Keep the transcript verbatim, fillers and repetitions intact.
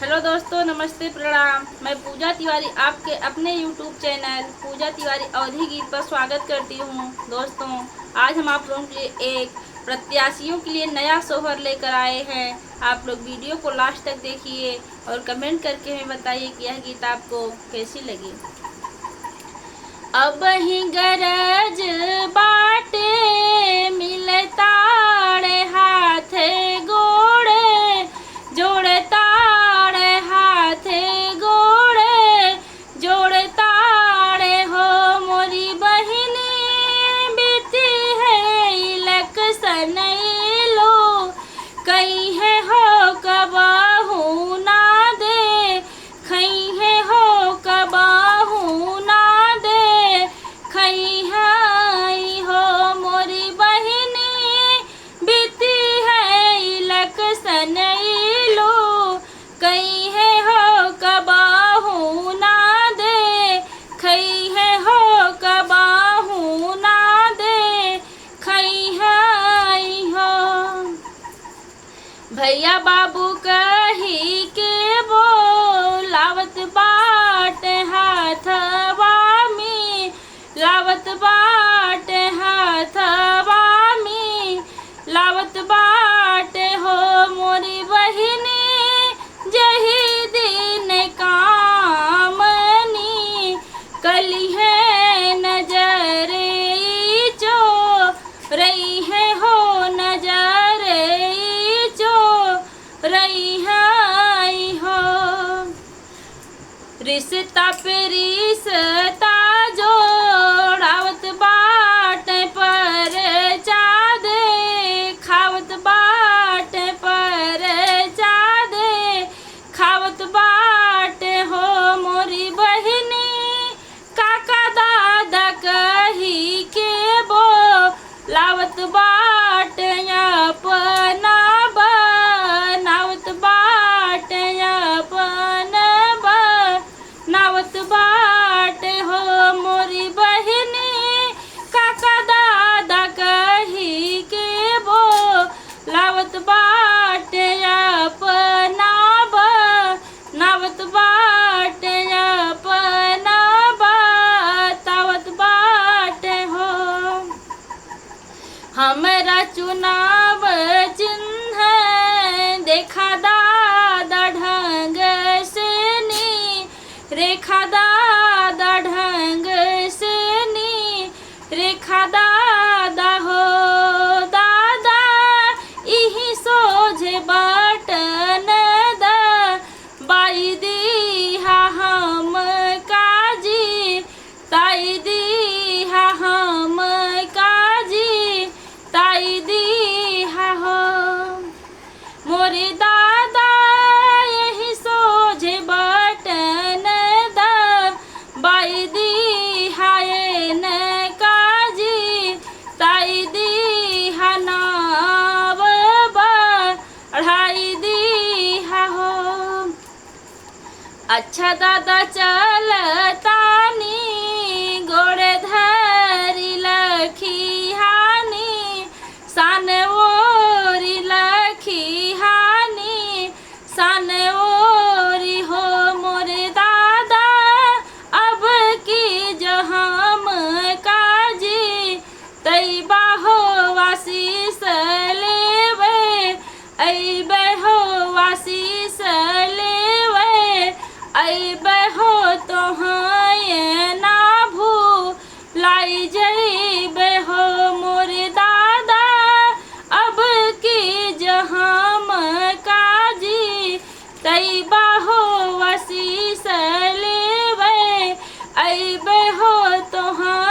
हेलो दोस्तों, नमस्ते, प्रणाम। मैं पूजा तिवारी आपके अपने YouTube चैनल पूजा तिवारी अवधी गीत पर स्वागत करती हूँ। दोस्तों, आज हम आप लोगों के लिए एक प्रत्याशियों के लिए नया सोहर लेकर आए हैं। आप लोग वीडियो को लास्ट तक देखिए और कमेंट करके हमें बताइए कि यह गीत आपको कैसी लगी। अबहीं गरज बाटे, मिलताड़े हाथ गोड़, जोड़ताड़े हाथ गोड़, जोड़ताड़े हो मोरी बहिनी, बीती है इलेक्शन इलो, कइहे हो कबहू ना दे, खइहे हो कबहू ना दे, खइहे हो मोरी बहिनी, बीती है इलेक्शन इलो, कइहे हो कबहू ना दे, खइहे हो कबहू ना दे, खइहे हो। भइया बाबू कही के बोलावत बाटे हाथवा में, लावत बाटे हाथवा में, लावत बाटे हो मोरी बहिनी, जही दिन कामनी, कलिहे नजर ई चो रइहे हो नजर ई चो रइहे हो। रिश्ता पे रिश्ता जोड़ावत बाटे परचा देखावत बाटे परचा देखावत बाटे हो मोरी बहिनी। काका दादा कही के बोलावत बाटे अपना बनावत बाटे अपन बनावत बाटे हो मोरी बहिनी। काका दादा कही के बोलावत बाटे अपना ब नावत बाटे अपना बतावत बाटे हो। हमरा चुनाव चिन्ह देखा दादा ढंग से नी, रेखा दादा ढंग से नी, रेखा दादा हो दादा, इही सोझे बटन दा बाई दीहा हम काजी, ताई दीहा हम काजी, ताई दीहा हो। मोरे दादा यही सोझे बटन दा बाई दीहा एन काजी, ताई दीहा नाव बा अढ़ाई दीहा हो। अच्छा दादा चलतानी, गोड़ धरी लखिहानी, सान ओरी लखिहानी, सान ओरी हो मोरे दादा। अब की जो हम काजी, तैबा हो आशीष लेवे, अइबे हो आशीष लेवे, अइबे हो तोहय ना भूलाई जइबे हो मोरे दादा। अब की जो हम काजी, तैबा हो आशीष लेवे, अइबे हो तोहय